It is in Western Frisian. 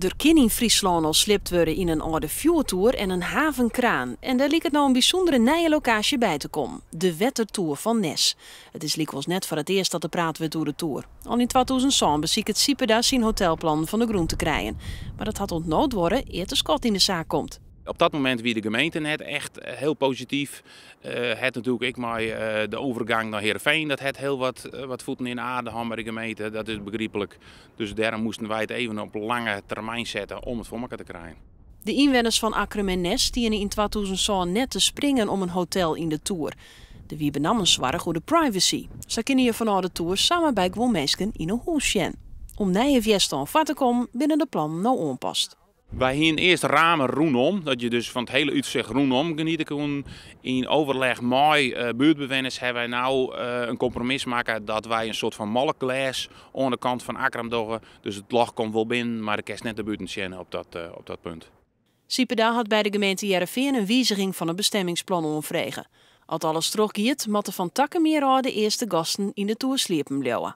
Der kin yn Fryslân al sliept wurde yn in âlde fjoertoer en in havenkraan. En dêr liket no in bysûndere nije lokaasje by te kommen, de wettertoer fan Nes. It is lykwols net foar it earst dat der praat wurdt oer de toer. Al yn 2007 besiket Sieperda syn hotelplannen fan de grûn te krijen. Mar dat hat oant no duorre ear't de skot yn de saak komt. Op dat momint wie de gemeente net echt hiel posityf. Het natuerlik ek mei de overgang nei Heerenveen, dat hat hiel wat voeten in de aarde hân by de gemeente, dat is begryplik. Dus dêrom moasten wy it even op lange termyn sette om it foar elkoar te krijen. De ynwenners fan Akkrum en Nes stiene yn 2007 net te springen om in hotel yn de toer. Der wie benammen soarch oer de privacy. Sa kinne je fanôf de toer samar by guon minsken yn 'e hûs sjen. Om nije wjerstân foar te kommen binne de plannen no oanpast. Wy hienen earst ramen rûnom, dat je dus fan it hiele útsicht rûnom geniete koenen. Yn overleg mei buertbewenners hawwe wy no in kompromis makke dat wy in soart fan molkglês oan de kant fan Akkrum dogge. Dus it ljocht komt wol binnen, mar do kinst net nei bûten sjen op dat punt. Sieperda hat by de gemeente Hearrenfean in wiziging fan it bestemmingsplan oanfrege. As alles trochgiet, moatte fan takom jier ôf de earste gasten yn de toer sliepen bliuwe.